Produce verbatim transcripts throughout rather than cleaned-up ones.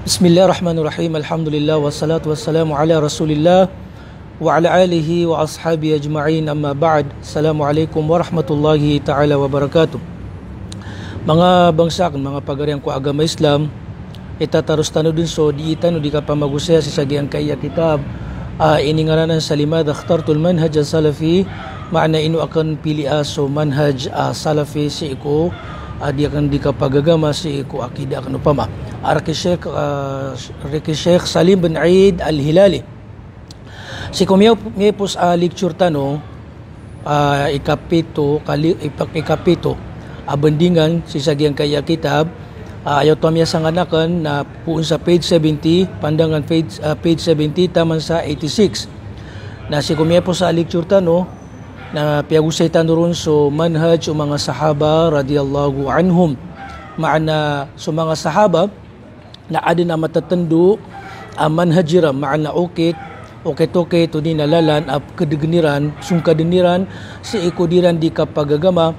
Bismillahirrahmanirrahim. Alhamdulillah, wassalatu wassalamu ala Rasulillah wa ala alihi wa ashabihi ajma'in, amma ba'd. Assalamu alaikum warahmatullahi ta'ala wabarakatuh. Manga bangsa akn, manga pagarian ko agama Islam, itataros tano dn so dii tano di kapamagosaya sii sa giyangkaya kitab a iningaranan sa Limadha Ikhtartul Manhaj As-Salafi, maana ino akn piliya so manhaj a salafi sii ko a di akn di kapagagama sii ko akida akn opama. A rk i Sheikh, a, rk i Sheikh Salim bin Eid Al-Hilali. Sii ko miya-, miyaipos a lecture tano, a, ikapito, kali-, ipak-, ikapito a bndingan sii sa giyangkaya kitab, a, aya oto a miyasangan akn na poon sa page seventy, pandangan page, a, page seventy, taman sa eighty-six. Na sii ko miyaipos a lecture tano, na piyagosay tano ron so manhaj o manga sahaba radiyallahu anhum. Maana so manga sahaba na adn a matatndo a manhaj iran, maana okit, okit-okit odi na lalan a kdgn iran, songkadn iran sii ko di iran di kapagagama,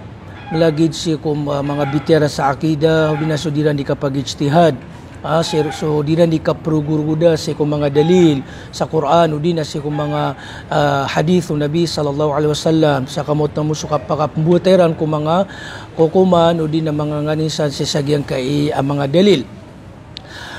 mlagid sii ko ma-, manga bitiyara sa akida, odi na so di iran di kapag-ijtihad. A, sii, so di iran di kaprogoprogoda sii ko manga dalil sa Qur'an, odi na sii ko manga, a, hadith o Nabi sallallahu alaihi wasallam, sa kamoto mo so kapakapmbowata iran ko manga kokoman, odi na manga nganin san sii sa giyangkai a manga dalil.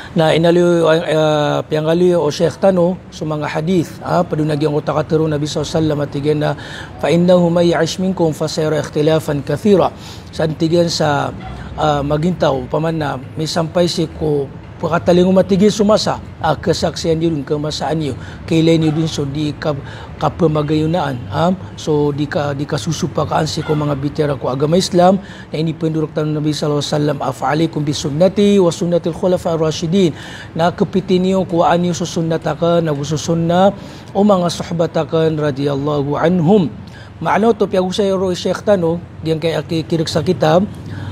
Na inaloy, a, piyangaloy o Sheikh tano so manga hadith, a, pd on a giyangkoto a katharo o Nabi sallallahu alaihi wasallam a tig iyan a, "Fa innahu man ya'ish minkum fasayara ikhtilafan kathira." Sa dn tig iyan sa, a, magintaw, opama na misampay sii ko pkatalingoma tig iyan so masa, a, kasaksian iyo dn, kamasaan iyo, kailay niyo dn so di ka-, kapmagayonaan, a, so di ka-, di kasosopakaan sii ko manga bitiyara ko agama Islam, na inipndorok tano o Nabi sallallahu alaihi wasallam a, "Fa alaikum bi sunnati wa sunnatil khulafa ar-rashidin." Na kpiti niyo, kowaan iyo so sunnat akn, ago so sunnah o manga sahabat akn radiyallahu anhum. Maana oto piyagosay ron i Sheikh tano, giyangkai a ki-, kirk sa kitab,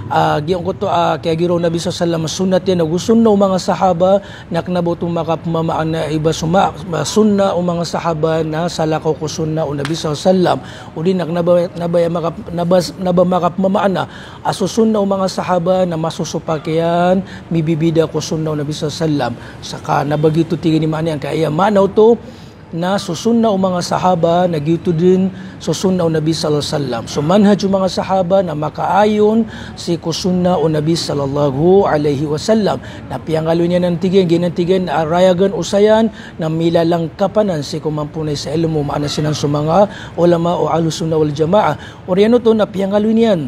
a, giyangkoto a kiyagiraw o Nabi sallallahu alaihi wasallam a sunnat iyan ago sunnah o manga sahaba, na kna ba oto makapmamaana i ba so ma-, ma-, sunnah o manga sahaba na salakaw ko sunnah o Nabi sallallahu alaihi wasallam. Odi na kna ba, kna ba aya makap-, kna ba, kna ba makapmamaana a so sunnah o manga sahaba na masosopak iyan, mibibida ko sunnah o Nabi sallallahu alaihi wasallam. Sa kna ba giyoto tig iyan i maana iyan, ka aya maana oto na so sunnah o manga sahaba na giyoto dn so sunnah o Nabi sallallahu alaihi wasallam. So manhaj o manga sahaba na makaayon sii ko sunnah o Nabi sallallahu alaihi wasallam. Na piyangaloy niyan anan tig iyan, giyanan tig iyan a rayagan, osayan, na milalangkap anan sii ko mamponay sa ilmo, maana sinan so manga ulama o Ahlus Sunnah wal Jamaah. Oriyan oto na piyangaloy niyan,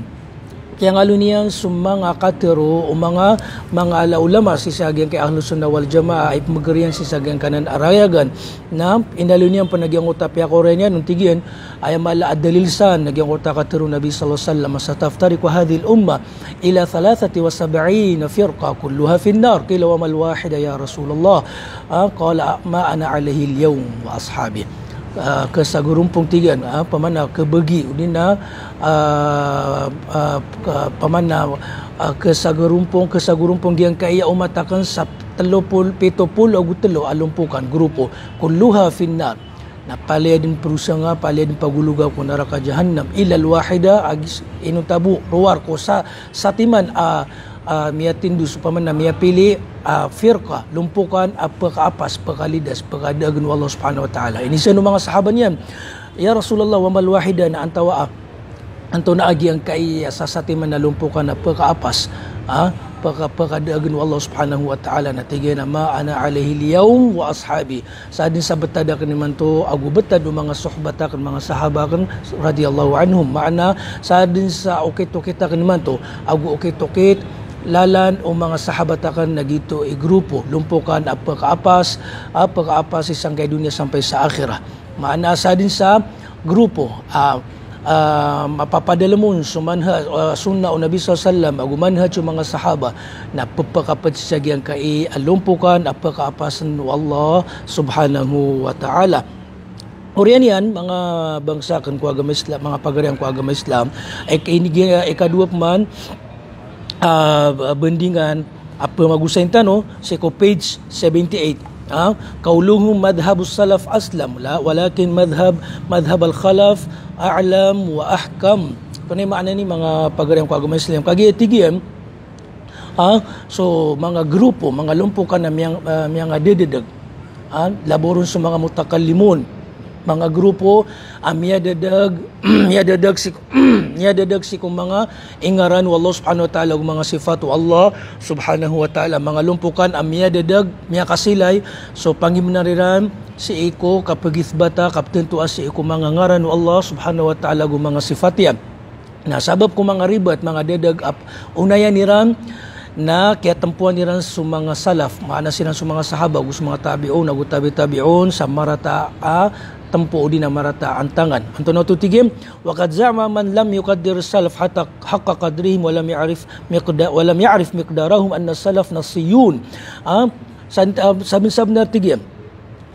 piyangaloy niyan so manga katharo o manga, manga ala ulama sii sa giyangkai Ahlus Sunnah wal Jamaah a ipmbgr iyan sii sa giyangkanan a rayagan. Na inaloy niyan pn a giyangkoto a piyakaoriyan iyan, on tig iyan, aya mala a dalil san na giyangkoto a katharo o Nabi sallallahu alaihi wasallam a, "Sataftariqu hadhihil ummah ila thalathati wa sab'ina firqa kulluha fin nar." Qila, "Wa mal wahida ya Rasulullah?" A, qala, "Ma ana alaihil yawm wa ashabi." A, kasagorompong tig iyan, a, opama na kabagi, odi na, a, a, ka-, opama na, a, kasagorompong, kasagorompong giyangkaya umat akn sa tlo polo, pito polo ago tlo a lompokan, grupo, kulluha fin nar. Na palaya dn prosanga, palaya dn pagologa ko naraka jahannam, illal wahida, a giya ino tabo, rowar ko sa-, satiman a, a, miyatindos, opama na miyapili a firqa, lompokan a pkaapas, pkalidas, pkadaagn o Allah subhanahu wa ta'ala. Iniza o manga sahaba niyan, "Ya Rasulullah, wa mal wahida?" Na antawaa, antonaa giyangkai a sasatiman a lompokan a pkaapas, a, pka-, pkadaagn o Allah subhanahu wa ta'ala? Na tig iyan a, "Ma ana alaihil yawm wa ashabi." Sadn sa btad akn imanto ago btad o manga sahabat akn, manga sahaba akn radiyallahu anhum. Maana, sadn sa okit-okit akn imanto ago okit-okit lalan o manga sahabat akn na giyoto i grupo, lompokan a pkaapas, a pkaapas sii sangkai doniya sampay sa akhirat. Maana, sadn sa grupo a, a, mapapadalm on so manha-, a, sunnah o Nabi sallallahu alaihi wasallam ago manhaj o manga sahaba, na ppakapd sii sa giyangkai a lompokan a pkaapas o Allah subhanahu wa ta'ala. Oriyan iyan, manga bangsa akn ko agama Islam, manga pagarian ko agama Islam, ik-, ini giya, ikadowa pman a, bandingan a pmagosayn tano sii ko page seventy-eight. A, "Qawluhum madhhabus salaf aslam, la, walakin madhhab, madhhabal khalaf a'lam wa ahkam." Antonaa i maana ini, manga pagarian ko agama Islam? Kagiya tig iyan, Ah, so manga grupo, manga lompokan a miyang-, ah, miyangadededeg. Ah, labaw ron so manga mutakallimun. Manga grupo a miyadedeg, miyadedeg sii ko, miyadedeg sii ko manga ingaran o Allah subhanahu wa ta'ala, ago manga sifat o Allah subhanahu wa ta'ala. Manga lompokan a miyadedeg, miyakasilay, so pangimbnar iran sii ko kapagithbata, kaptantoa sii ko manga ngaran o Allah subhanahu wa ta'ala ago manga sifat iyan. Na sabap ko manga ribat, manga dedeg a onayan iran, na kiyatempoan iran so manga salaf, maana siran so manga sahaba, ago so manga tabi'un, ago tabi' tabi'un, sa marata a tempo odi na marata a antangan. Antonaa oto, tig iyan, "Wa qad za'ama man lam yuqaddir salaf hatta haqqa qadrihim wa lam ya'rif miqda-, wa lam ya'rif miqdarahum anna salaf nasiyun." Ah, san-, ah, sabnar-sabnar, tig iyan,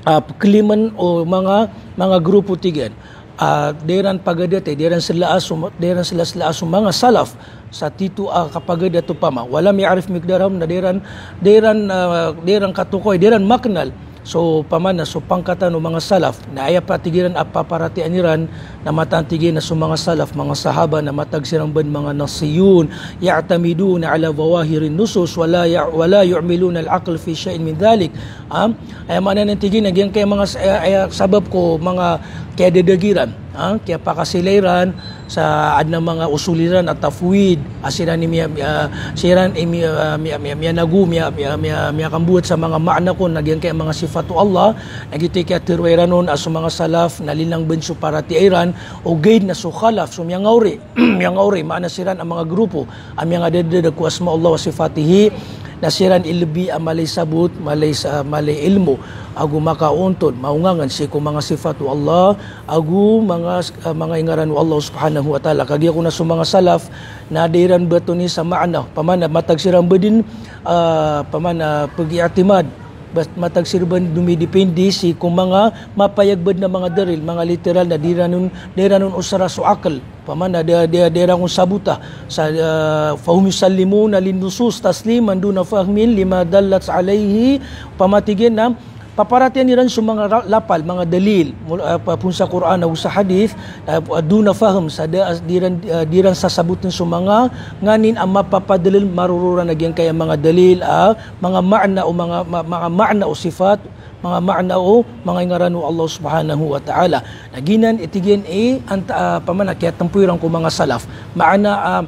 ah, pekelimen o manga, manga grupo, tig iyan. Ah, da iran pagadatay, da iran sela so, da iran sela-sela so manga salaf sa tito a kapagadat opama. Wa lam ya'rif miqdarahum, na da iran, da iran, ah, da iran katokawi, da iran makenal so, opama na so pangkatan o manga salaf. Na aya pa, tig iran, a paparatiyayaan iran na mataan, tig iyan, na so manga salaf, manga sahaba, na matag siran ben manga nasiyun, ya'tamiduna ala zawahirin nusus, wa la ya-, wa la yu'miluna al-aql fi shay'in min dhalik. Ah, aya maana niyan, tig iyan, na giyangkaya manga s-, aya, aya sabap ko manga kiyadedeg iran, ah, kiyapakasilay iran sa aden a manga usul iran a tafwid, a siran i miya-, ah, siran i miya-, ah, miya-, miya-, miyanago, miya-, miya-, miya-, miyakambowat sa manga maana kon a giyangkaya manga sifat o Allah, na giyoto i kiyateroa iran on a so manga salaf na linang ben so paratiyaya iran, ogaid na so khalaf, so miyangaori, miyangaori, maana siran a manga grupo a miyangadededeg ko asma'ullah wa sifatihi, na siran i lebi a mala i sabot, mala i sa-, mala i ilmo, ago makaontol, maongangen sii ko manga sifat o Allah, ago manga, ah, manga ingaran o Allah subhanahu wa ta'ala. Kagiya kon a so manga salaf na da iran betoni sa maana, opama na matag siran ben den, ah, opama na pag-i'timad, bas-, matag siran ben domidepende sii ko manga mapayag ben a manga dalil, manga literal na da iran on, da iran on osara so akal. Opama na da, da, da iran on sabota sa, ah, "Fahum yusallimuna lin nusus tasliman duna fahmin lima dallat alayhi." Opama, tig iyan, na paparatiyayaan iran so manga ra-, lapal, manga dalil, mul-, ah, pa-, poon sa Qur'an ago sa hadith, ah, duna fahm, sa da, ah, da iran, ah, da iran sasaboten so manga nganin a mapapadalil, maroro iran a giyangkaya manga dalil, ah, manga maana o manga, ma-, manga maana o sifat, manga maana o manga ingaran o Allah subhanahu wa ta'ala. Na giyanan i, tig iyan, i anta-, ah, opama na kiyatempo iran ko manga salaf. Maana, ah,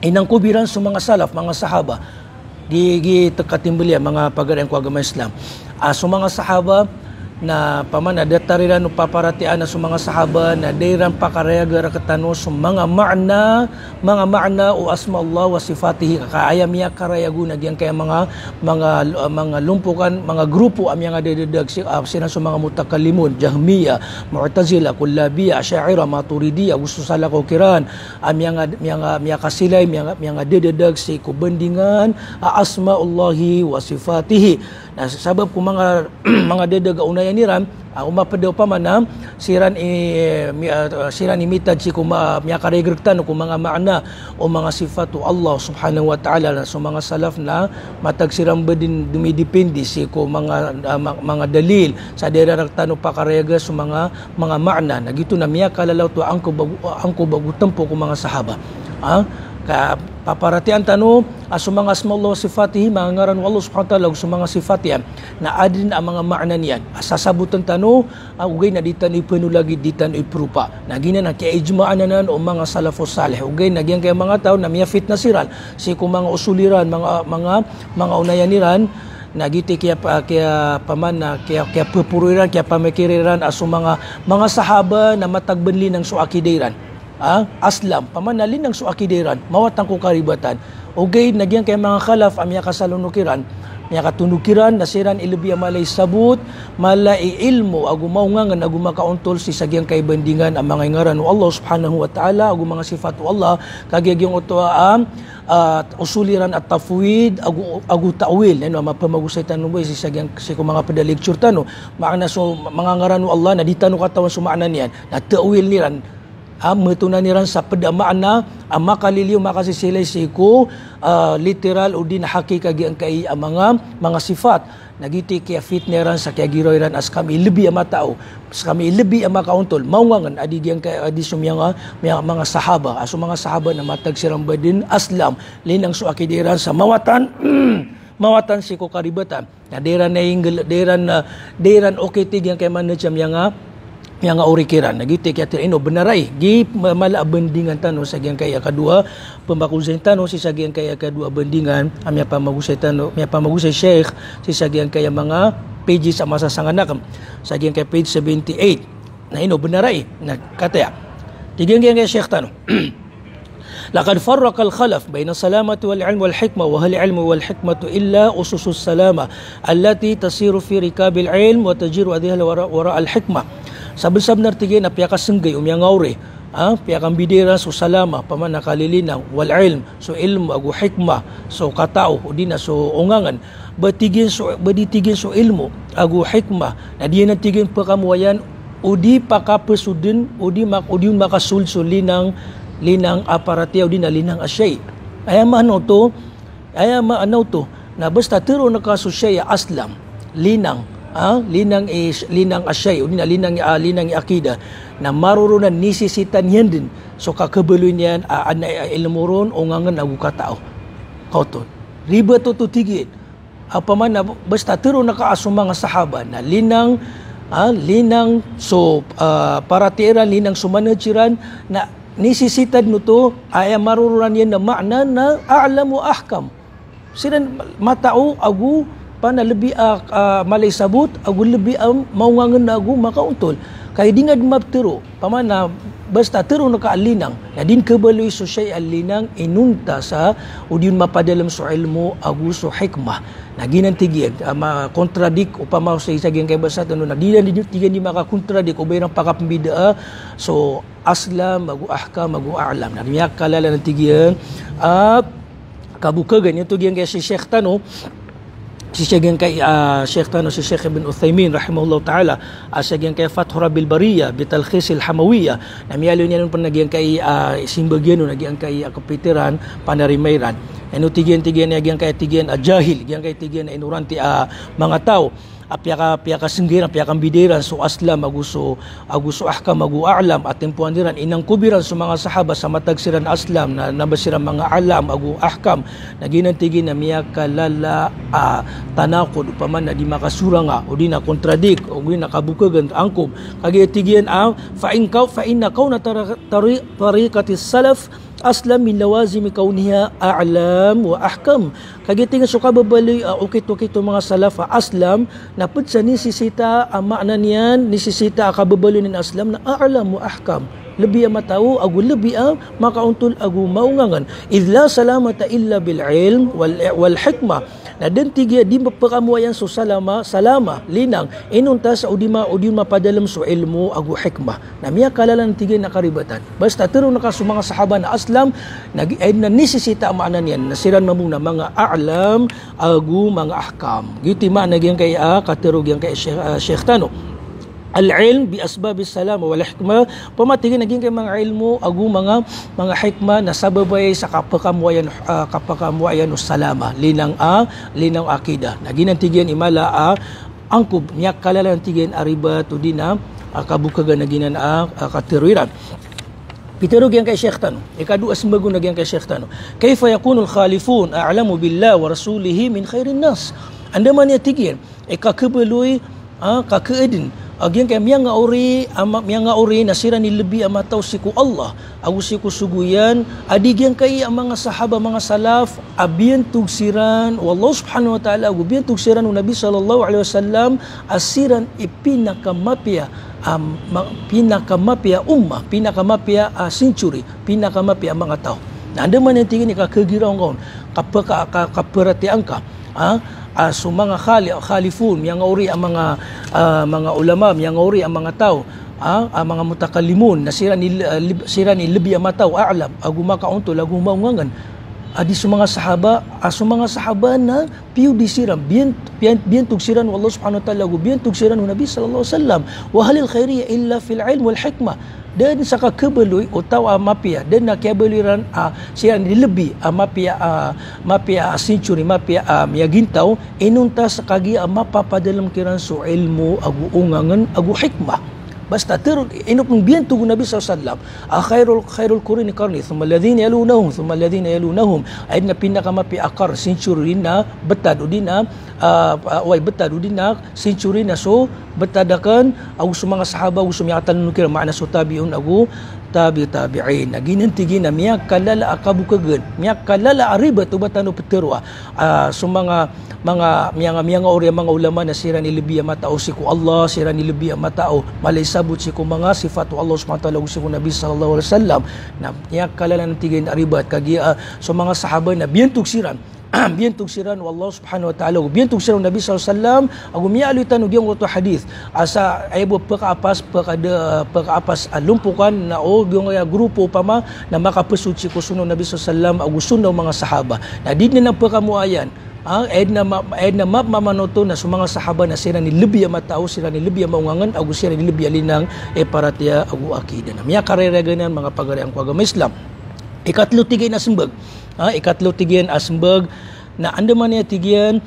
inangkob iran so manga salaf, manga sahaba. Gi, gi tekatimbel iyan, manga pagarian ko agama Islam. Ah, so manga sahaba na, opama na datar iran o paparatiyayaan a so manga sahaba na da iran pakarayag a rektano so manga maana, manga maana o asma'ullah wa sifatihi. Ka aya miyakarayag on a giyangkaya manga, manga, manga lompokan, manga grupo a miyangadededeg si, ah, siran so manga mutakallimun, Jahmiyyah, Mu'tazilah, Kullabiyyah, Asha'irah, Maturidiyyah, ago so salakaw kiran a miyanga-, miyanga-, miyakasilay, miyanga-, miyangadededeg sii ko bandingan a asma'ullahi wa sifatihi. Na sabap ko manga, manga dedeg a onayan iran, ah, o maped a opama na siran i, mi-, ah, siran i mitad sii ko ma-, miyakarayag rektano ko manga maana o manga sifat o Allah subhanahu wa ta'ala, na so manga salaf na matag siran ben den domidepende sii ko manga, ah, ma-, manga dalil, sa da iran rektano pakarayaga so manga, manga maana. Na giyoto na miyakalalaw oto a angkob ago, angkob ago tempo ko manga sahaba. Ah, ka paparatiyayaan tano a so manga asma'ullah wa sifatihi, manga ngaran o Allah subhanahu wa ta'ala, ago so manga sifat iyan, na aden a manga maana niyan a sasaboten tano, ah, ogaid na di tano ipenolagid, di tano iperopa. Na giyanan a kiyaijma'an anan o manga salafus salih. Ogaid na giyangkaya manga taw na miyafitna siran sii ko manga usul iran, manga, manga, manga onayan iran, na giyoto i kiya-, kiya-, opama na kiya-, kiyapeporo iran, kiyapamikir iran a so manga, manga sahaba na matag ben linang so akida iran. Ah, aslam, opama na linang so akida iran, mawatan ko karibatan. Ogaid na giyangkaya manga khalaf a miyakasalonok iran, miyakatondog iran, na siran i lebi a mala i sabot, mala i ilmo, ago maongangen, ago makaontol sii sa giyangkaya bandingan a manga ingaran o Allah subhanahu wa ta'ala, ago manga sifat o Allah, kagiya giyangkoto a, ah, usul iran a tafwid, ago, ago ta'wil, ino a mapamagosay tano bo sii sa giyang, sii ko manga ped a lecture tano. Maana so manga ngaran o Allah na di tano katawan so maana niyan, na ta'wil iran. a, matonan iran sa pd a maana a makaliliyo, makasisilay sii ko, a, literal odi na hakika giyangkai a manga, manga sifat. Na giyoto i kiyafitna iran sa kiyagiraw iran a skami i lbi a matao, skami i lbi a makaontol, maongangen a di giyangkai a di so miyanga, miyanga manga sahaba. A so manga sahaba na matag siran ba dn aslam, linang so akida iran sa mawatan, mawatan sii ko karibatan. Na di iran na inggel, di iran, a, di iran okit i giyangkai a manhaj a miyanga, miyanga ori kiran. Na giyoto i kiyatharo, ino bnar ai, gi ma-, mala a bandingan tano sa giyangkai a kadowa, pmbakozayn tano sii sa giyangkai a kadowa bandingan a miyapamagosay tano, miyapamagosay Sheikh sii sa giyangkai a manga pages a masasangan akn. Sa giyangkai a page seventy-eight. Na ino bnar ai, na kataya. Tig iyan giyangkai a Sheikh tano. Laqad farraqal khalaf baina salamati wal ilm wal hikmah, wa hal ilmu wal hikmatu illa ususus salamah, allati tasiru fi rikabil ilm wa tajiru adhihala wara, wara al hikmah. Sabnar, sabnar tig iyan a piyakasnggay o miyanga ori, a, piyakambida iran so salama, pman a kalilinang, wal ilm, so ilmo ago hikmah, so katao, odi na so ongangen. Ba tig iyan so, ba di tig iyan so ilmo ago hikmah na di anan tig iyan pkamoayan, odi pakapsodn, odi mak-, odi on makasold so linang, linang a paratiyaya, odi na linang a shay'. Aya maana oto, aya maana oto, na basta tharoon ka so shay' a aslam, linang, a, linang i, linang a shay', odi na linang i, a, linang i akida, na maroronan, nisisitan iyan dn so kakhabaloy niyan a, a, a ilmo ron, ongangen ago katao. Kaoto. Ribat oto tig iyan. Opama na basta tharoon ka a so manga sahaba na linang, a, linang so, a, paratiyaya iran, linang so manhaj iran, na nisisitan oto, aya maroronan iyan na maana na a'lam wa ahkam. Siran matao ago pman a lbi a, a, mala i sabot, ago lbi a maongangen ago makaontol. Kagiya di nga dn maptharo, opama na basta tharoon ka a linang, na di on khabaloy so shay' a linang inonta sa, odi on mapadalm so ilmo ago so hikmah. Na giyanan tig iyan, a, ma-contradict, opama sii sa giyangkai a basa tano, na di iran di, tig iyan di maka-contradict, o ba iran pakapmbidaan so aslam ago ahkam ago a'lam. Na miyakalala nan tig iyan a kabokagan. Ino oto giyangkai si Sheikh tano, si Sheikh giyangkai, a, Sheikh tano, si Sheikh Ibn Uthaymin rahimahullahu ta'ala, a, sa giyangkai Fathu Rabbil Bariyah bi Talkhisil Hamawiyah. Na miyaaloy niyan on pn a giyangkai, a, simbagian on a giyangkai a kapitiran, panarima iran. Ino tig iyan, tig iyan a giyangkai, tig iyan a jahil, giyangkai tig iyan a inoranti a manga taw. A piyaka-, piyakasnggay iran, piyakambida iran so aslam ago so, ago so ahkam ago a'lam, a timpoan iran, inangkob iran so manga sahaba sa matag siran aslam, na, na ba siran manga a'lam ago ahkam. Na giyanan tig iyan a miyakalala a tanaqud, opama na di makasoranga, odi na contradict, odi na kabokagan, angkob. Kagiya tig iyan a, fa in kaw-, fa inna kawna tari-, tari-, tariqatis salaf aslam min lawazimi kawniha a'lam wa ahkam. Kagiya tig iyan so kababaloy a okit-okit o manga salaf a aslam, na pd sa nisisita a maana niyan, nisisita a kababaloy niyan a aslam na a'lam wa ahkam. Lbi a matao, ago lbi a makaontol, ago maongangen. Idh la salamata illa bil ilm wal, wal hikmah. Na da dn tig iyan di pkamoayan so salama, salama, linang, inonta sa odi ma-, odi on mapadalm so ilmo ago hikmah. Na miyakalala nan tig iyan a karibatan. Basta tharoon ka so manga sahaba na aslam, na gi-, ay na nisisita a maana niyan, na siran mambo na manga a'lam, ago manga ahkam. Giyoto i maana giyangkai a katharo giyangkai Sheikh, a, Sheikh tano. Al-ilm bi asbabis salamah wal hikmah. Opama tig iyan a giyangkai manga ilmo ago manga, manga hikmah na sabap iyan sa kapakamoayan, a, kapakamoayan o salama, linang a, linang a akida. Na giyanan tig iyan i mala a angkob, miyakalala nan tig iyan a ribat odi na, a, kabokagan a giyanan a, a, katharo iran. Pitharo giyangkai Sheikh tano, ikadowa a smbag on a giyangkai Sheikh tano. Kayfa yakunul khalifun a'lamu billah wa rasulihi min khairin nas? Andamanaya tig iyan i kakhabaloy, a, kakhaadn a giyangkai a miyangaori, a ma-, miyangaori na siran i lbi a matao sii ko Allah ago sii ko sogo iyan, a di giyangkai a manga sahaba, manga salaf, a biyantog siran o Allah subhanahu wa ta'ala, ago biyantog siran o Nabi sallallahu alaihi wasallam, a siran i pinakamapiya, a, ma-, pinakamapiya ummah, pinakamapiya, a, century, pinakamapiya a manga taw. Na andamanaya tig iyan i kakhagiraw angka on, kapa-, ka-, ka-, kaparatiyaya angka, a, a, so manga khali-, khalifun, miyangaori a manga, a, manga ulama, miyangaori a manga taw, a, a, manga mutakallimun, na siran i, a, lib-, siran i lbi a mataw, a'lam, ago makaontol, ago maongangan. A di so manga sahaba, a so manga sahaba na piyodi siran, biyan-, biyan-, biyantog siran o Allah subhanahu wa ta'ala, ago biyantog siran o Nabi sallallahu alaihi wasallam. Wa halil khairiyya illa fil ilm wal hikmah. Da dn sa kakhabaloy o taw a mapiya, da dn a kiyabaloy iran a siran i lbi a mapiya, a mapiya a century, mapiya a miyagintaw, inonta sa kagiya a mapapadalm kiran so ilmo ago ongangn ago hikmah. Basta tero, ino pn biyantog o Nabi sallallahu alaihi wasallam a khairul, khairul quruni qarni, thumma alladhina yalunahum, thumma alladhina yalunahum. Aya dn a pinakamapiya a qarn, century na btad, odi na, ah, ah, oway, btad, odi na century na so btad akn, ago so manga sahaba, ago so miyakatalon kiran, maana so tabi'un, ago tabi' tabi'in. Na giyanan tig iyan a miyakalala a kabokhagan, miyakalala a ribat o ba tano ptharoa. Ah, so manga, manga, miyanga, miyangaori a manga ulama na siran i lbi a matao sii ko Allah, siran i lbi a matao, mala i sabot sii ko manga sifat o Allah subhanahu wa ta'ala ago sii ko Nabi sallallahu alaihi wasallam. Na miyakalala nan tig iyan a ribat, kagiya, ah, so manga sahaba na biyantog siran. Biyantog siran o Allah subhanahu wa ta'ala, ago biyantog siran o Nabi sallallahu alaihi wasallam, ago miyaaloy tano giyangkoto a hadith. Asa, aya bo phakaapas, phakada-, phakaapas a lompokan na o giyangkaya grupo opama na makapasod sii ko sunnah o Nabi sallallahu alaihi wasallam, ago sunnah o manga sahaba. Na di dn a phakamoayan, ah, aya dn a ma-, aya dn a ma-, mamanoto na so manga sahaba na siran i lbi a matao, siran i lbi a maongangn, ago siran i lbi a linang i paratiyaya ago akida. Na miyakarayarayagan anan, manga pagarian ko agama Islam. Ikatlo tig iyan a smbag. Ah, ikatlo tig iyan a smbag, na andamanaya tig iyan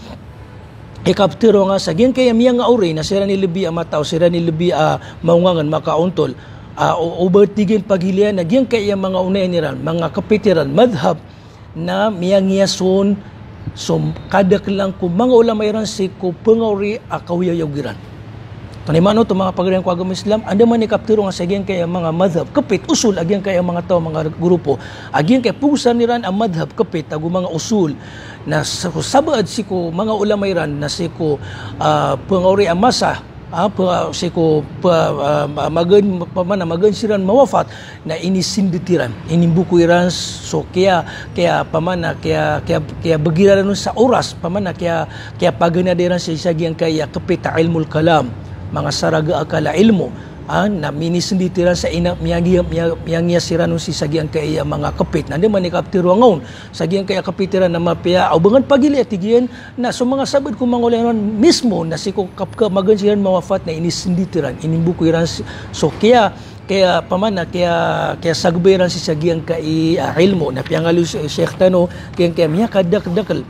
i kaptharoa nga sa giyangkaya miyangaori na siran i lbi a matao, siran i lbi a maongangn, makaontol. Ah, o, o ba tig iyan pagilaya na giyangkaya manga onayan iran, manga kpit iran, madhab, na miyangiyason so kadaklan ko manga ulama iran sii ko pngaori a kaoyagoyag iran. Tonaa i maana oto, manga pagarian ko agama Islam, andamanaya i kaptharoa nga sa giyangkaya manga madhab, kpit, usul a giyangkaya manga taw, manga grupo a giyangkaya pogosan iran a madhab, kpit, ago manga usul. Na sa-, sabaad sii ko manga ulama iran na sii ko, ah, pngaori a masa, ah, pa-, sii ko pa-, ah, ma-, magaan, pamana, magaan siran mawafat, na inisndit iran, inimboko iran so kiya, kiya, pamana, kiya, kiya, kiyabgi iran on sa oras, pamana, kiya, kiyapaganada iran sii sa giyangkaya kpit a ilmul kalam, manga saraga akal a ilmo. Ah, na minisndit iran sa ina, miyangiya, miya-, miyangiya siran on sii sa giyangkaya manga kpit. Na andamanaya i kaptharoa nga on sa giyangkaya kpit iran na mapiya, o ba ngka pagilaya tig iyan, na so manga sabaad ko manga ulama iran mismo na sii ko kap-, ka-, magaan siran mawafat na inisndit iran, inimboko iran s-, so kiya, kiya, pamana, kiya, kiyasagba iran sii sa giyangkaya, ah, ilmo. Na piyangaaloy o Sheikh tano, giyangkaya miyakadakdakl,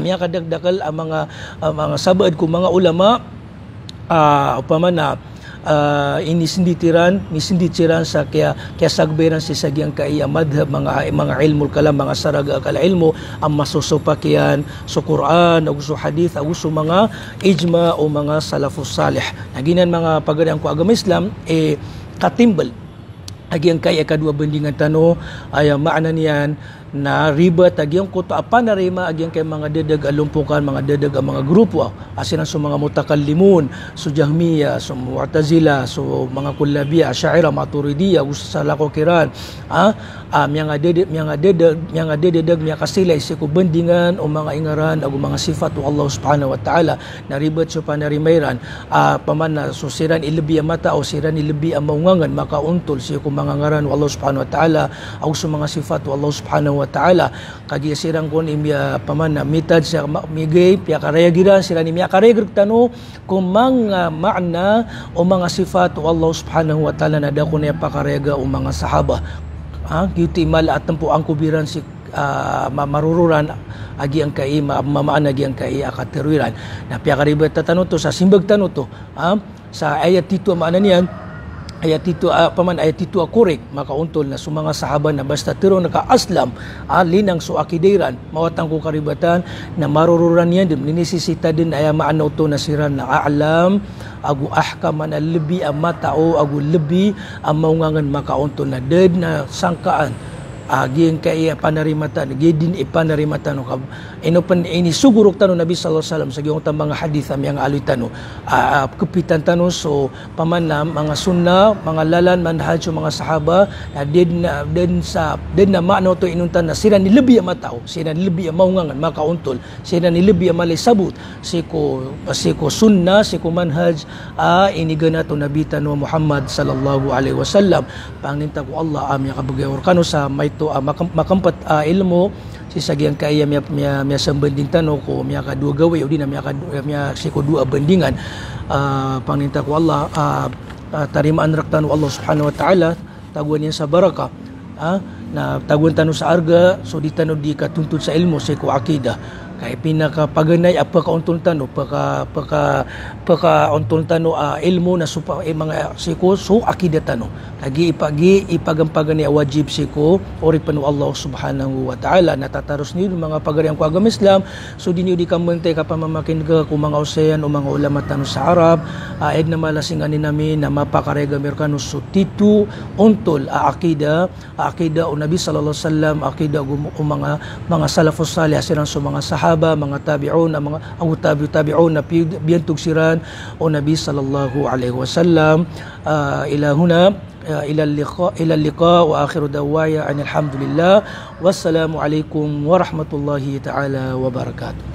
miyakadakdakl a manga, a manga sabaad ko manga ulama, ah, opama na, ah, inisndit iran, misndit siran sa kiya, kiyasagba iran sii sa giyangkaya madhab, manga, manga ilmul kalam, manga saraga akal a ilmo, a masosopak iyan so Qur'an, ago so hadith, ago so manga ijma o manga salafus salih. Na giyanan, manga pagarian ko agama Islam, eh, katimbl a giyangkaya ikadowa bandingan tano, aya maana niyan na ribat a giyangkoto a panarima a giyangkaya manga dadag a lompokan, manga dadag a manga grupo, a siran so manga mutakallimun, so Jahmiyyah, so Mu'tazilah, so manga Kullabiyyah, Asha'irah, Maturidiyyah, ago so salakaw kiran. Ah, ah, miyangadada-, miyangadada-, miyangadadadag, miyakasilay sii ko bandingan o manga ingaran ago manga sifat o Allah subhanahu wa ta'ala. Na ribat so panarima iran, ah, pamana, so siran i lbi a matao, siran i lbi a maongangn, makaontol sii ko manga ngaran o Allah subhanahu wa ta'ala, ago so manga sifat o Allah subhanahu wa ta'ala. Kagiya siran kon i miya, pamana, mitad sa ma-, migay, piyakarayag iran, siran i miyakarayag rktano ko manga maana o manga sifat o Allah subhanahu wa ta'ala na da kon aya pakarayaga o manga sahaba. Ah, giyoto i mala a tmpo angkob iran sii, ah, ma-, marororan a giyangkai, ma-, mamaana a giyangkai a katharo iran. Na piyakaribata tano oto sa simbag tano oto, ah, sa aya tito a maana niyan, aya tito a, paman, aya tito a korek, makaontol na so manga sahaba na basta tharoon ka aslam, ah, linang so akida iran, mawatan ko karibatan, na marororan iyan dn, minisisita dn, aya maana oto na siran na a'lam, ago ahkam, maana lbi a matao, ago lbi a maongangn, makaontol na da dn a sangkaan a giyangkai a panarima tano, giya dn i panarima tano ka, ino pn inisogo rktano o Nabi sallallahu alaihi wasallam sa giyangkoto a manga hadith a miyangaaloy tano, a, a, kpitan tano so, paman, a manga sunnah, manga lalan, manhaj o manga sahaba, na da dn a, da dn sa, da dn a maana oto inonta na siran i lbi a matao, siran i lbi a maongangn, makaontol, siran i lbi a mala i sabot sii ko, sii ko sunnah, sii ko manhaj a iniganat o Nabi tano a Muhammad sallallahu alaihi wasallam. Pangnin ta ko Allah a miyakabgay rkano sa mai-, to, ah, makam-, makampat, ah, ilmo, sii sa giyangkaya miya-, miya-, miyasambanding tano ko miyakadowa gawii, odi na miyaka-, miya-, sii ko dowa a bandingan, ah, pangninta ko Allah, ah, ah, tarimaan rktano o Allah subhanahu wa ta'ala, tagoan iyan sa barakah, ah, na tagoan tano sa arga so di tano di katontod sa ilmo sii ko aqidah. Kay pinakapaganay a pakaontol tano, paka-, paka-, pakaontol tano a ilmo na so pa-, eh, manga sii ko so aqidah tano. Lagid ipa-, lagid ipagampaganay a wajib sii ko oripn o Allah subhanahu wa ta'ala. Na tataros niyo manga pagarian ko agama Islam, so di niyo di kamantay kapamamakinega ko manga osayan o manga ulama tano sa Arab, ah, aya dn a mala a singanin ami na mapakarayag ami rkano so tito ontol a aqidah, a aqidah o Nabi sallallahu alaihi wasallam, aqidah o, o manga, manga salafus salih, a siran so manga sahaba, manga tabi'un, a manga, ago tabi'ut tabi'un, na pi-, biyantog siran o Nabi sallallahu alaihi wasallam. Ah, ila huna, ah, ila liqa, ila liqa, wa akhiru da'wana anil hamdulillah. Wassalamu alaikum warahmatullahi ta'ala wabarakatuh.